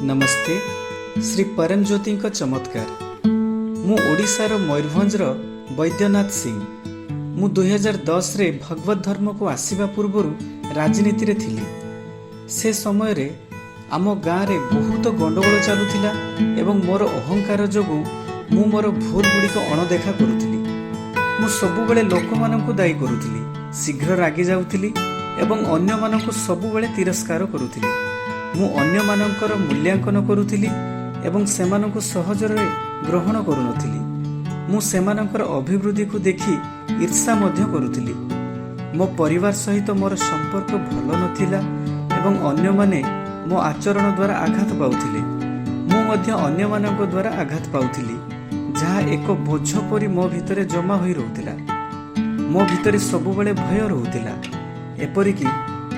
ନମସ୍ତେ। ଶ୍ରୀ ପରମଜ୍ୟୋତିଙ୍କ ଚମତ୍କାର। ମୁଁ ଓଡ଼ିଶାର ମୟୂରଭଞ୍ଜର ବୈଦ୍ୟନାଥ ସିଂ। ମୁଁ 2010ରେ ଭଗବତ ଧର୍ମକୁ ଆସିବା ପୂର୍ବରୁ ରାଜନୀତିରେ ଥିଲି। ସେ ସମୟରେ ଆମ ଗାଁରେ ବହୁତ ଗଣ୍ଡଗୋଳ ଚାଲୁଥିଲା ଏବଂ ମୋର ଅହଙ୍କାର ଯୋଗୁଁ ମୁଁ ମୋର ଭୁଲ ଗୁଡ଼ିକ ଅଣଦେଖା କରୁଥିଲି। ମୁଁ ସବୁବେଳେ ଲୋକମାନଙ୍କୁ ଦାୟୀ କରୁଥିଲି, ଶୀଘ୍ର ରାଗି ଯାଉଥିଲି ଏବଂ ଅନ୍ୟମାନଙ୍କୁ ସବୁବେଳେ ତିରସ୍କାର କରୁଥିଲି। ମୁଁ ଅନ୍ୟମାନଙ୍କର ମୂଲ୍ୟାଙ୍କନ କରୁଥିଲି ଏବଂ ସେମାନଙ୍କୁ ସହଜରେ ଗ୍ରହଣ କରୁନଥିଲି। ମୁଁ ସେମାନଙ୍କର ଅଭିବୃଦ୍ଧିକୁ ଦେଖି ଈର୍ଷା ମଧ୍ୟ କରୁଥିଲି। ମୋ ପରିବାର ସହିତ ମୋର ସମ୍ପର୍କ ଭଲ ନଥିଲା ଏବଂ ଅନ୍ୟମାନେ ମୋ ଆଚରଣ ଦ୍ୱାରା ଆଘାତ ପାଉଥିଲେ। ମୁଁ ମଧ୍ୟ ଅନ୍ୟମାନଙ୍କ ଦ୍ୱାରା ଆଘାତ ପାଉଥିଲି, ଯାହା ଏକ ବୋଝ ପରି ମୋ ଭିତରେ ଜମା ହୋଇ ରହୁଥିଲା। ମୋ ଭିତରେ ସବୁବେଳେ ଭୟ ରହୁଥିଲା। ଏପରିକି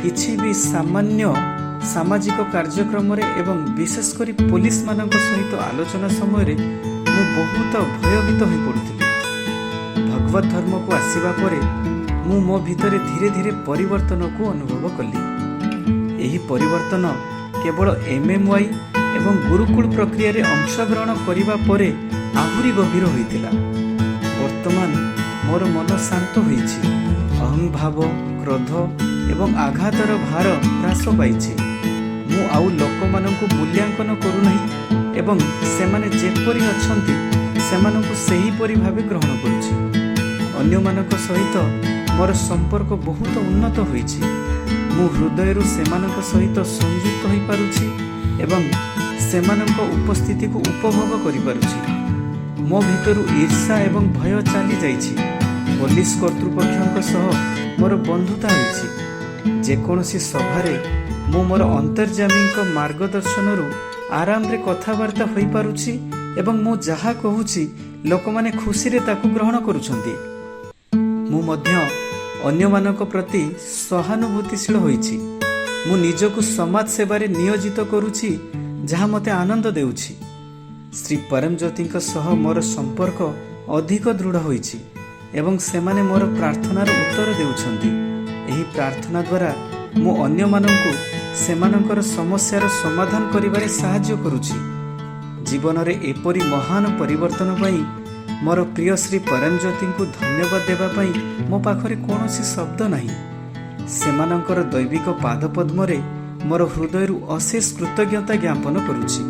କିଛି ବି ସାମାନ୍ୟ ସାମାଜିକ କାର୍ଯ୍ୟକ୍ରମରେ ଏବଂ ବିଶେଷ କରି ପୋଲିସମାନଙ୍କ ସହିତ ଆଲୋଚନା ସମୟରେ ମୁଁ ବହୁତ ଭୟଭୀତ ହୋଇପଡ଼ୁଥିଲି। ଭଗବତ ଧର୍ମକୁ ଆସିବା ପରେ ମୁଁ ମୋ ଭିତରେ ଧୀରେ ଧୀରେ ପରିବର୍ତ୍ତନକୁ ଅନୁଭବ କଲି। ଏହି ପରିବର୍ତ୍ତନ କେବଳ ଏମ୍ଏମ୍ୱାଇ ଏବଂ ଗୁରୁକୁଳ ପ୍ରକ୍ରିୟାରେ ଅଂଶଗ୍ରହଣ କରିବା ପରେ ଆହୁରି ଗଭୀର ହୋଇଥିଲା। ବର୍ତ୍ତମାନ ମୋର ମନ ଶାନ୍ତ ହୋଇଛି। ଅହଂଭାବ, କ୍ରୋଧ ଏବଂ ଆଘାତର ଭାର ହ୍ରାସ ପାଇଛି। ମୁଁ ଆଉ ଲୋକମାନଙ୍କୁ ମୂଲ୍ୟାଙ୍କନ କରୁନାହିଁ ଏବଂ ସେମାନେ ଯେପରି ଅଛନ୍ତି, ସେମାନଙ୍କୁ ସେହିପରି ଭାବେ ଗ୍ରହଣ କରୁଛି। ଅନ୍ୟମାନଙ୍କ ସହିତ ମୋର ସମ୍ପର୍କ ବହୁତ ଉନ୍ନତ ହୋଇଛି। ମୁଁ ହୃଦୟରୁ ସେମାନଙ୍କ ସହିତ ସଂଯୁକ୍ତ ହୋଇପାରୁଛି ଏବଂ ସେମାନଙ୍କ ଉପସ୍ଥିତିକୁ ଉପଭୋଗ କରିପାରୁଛି। ମୋ ଭିତରୁ ଈର୍ଷା ଏବଂ ଭୟ ଚାଲିଯାଇଛି। ପୋଲିସ କର୍ତ୍ତୃପକ୍ଷଙ୍କ ସହ ମୋର ବନ୍ଧୁତା ହୋଇଛି। ଯେକୌଣସି ସଭାରେ ମୁଁ ମୋର ଅନ୍ତର୍ଯାମୀଙ୍କ ମାର୍ଗଦର୍ଶନରୁ ଆରାମରେ କଥାବାର୍ତ୍ତା ହୋଇପାରୁଛି ଏବଂ ମୁଁ ଯାହା କହୁଛି, ଲୋକମାନେ ଖୁସିରେ ତାକୁ ଗ୍ରହଣ କରୁଛନ୍ତି। ମୁଁ ମଧ୍ୟ ଅନ୍ୟମାନଙ୍କ ପ୍ରତି ସହାନୁଭୂତିଶୀଳ ହୋଇଛି। ମୁଁ ନିଜକୁ ସମାଜ ସେବାରେ ନିୟୋଜିତ କରୁଛି, ଯାହା ମୋତେ ଆନନ୍ଦ ଦେଉଛି। ଶ୍ରୀ ପରମଜ୍ୟୋତିଙ୍କ ସହ ମୋର ସମ୍ପର୍କ ଅଧିକ ଦୃଢ଼ ହୋଇଛି ଏବଂ ସେମାନେ ମୋର ପ୍ରାର୍ଥନାର ଉତ୍ତର ଦେଉଛନ୍ତି। ଏହି ପ୍ରାର୍ଥନା ଦ୍ୱାରା ମୁଁ ଅନ୍ୟମାନଙ୍କୁ ସେମାନଙ୍କର ସମସ୍ୟାର ସମାଧାନ କରିବାରେ ସାହାଯ୍ୟ କରୁଛି। ଜୀବନରେ ଏପରି ମହାନ ପରିବର୍ତ୍ତନ ପାଇଁ ମୋର ପ୍ରିୟ ଶ୍ରୀ ପରମଜ୍ୟୋତିଙ୍କୁ ଧନ୍ୟବାଦ ଦେବା ପାଇଁ ମୋ ପାଖରେ କୌଣସି ଶବ୍ଦ ନାହିଁ। ସେମାନଙ୍କର ଦୈବିକ ପାଦପଦ୍ମରେ ମୋର ହୃଦୟରୁ ଅଶେଷ କୃତଜ୍ଞତା ଜ୍ଞାପନ କରୁଛି।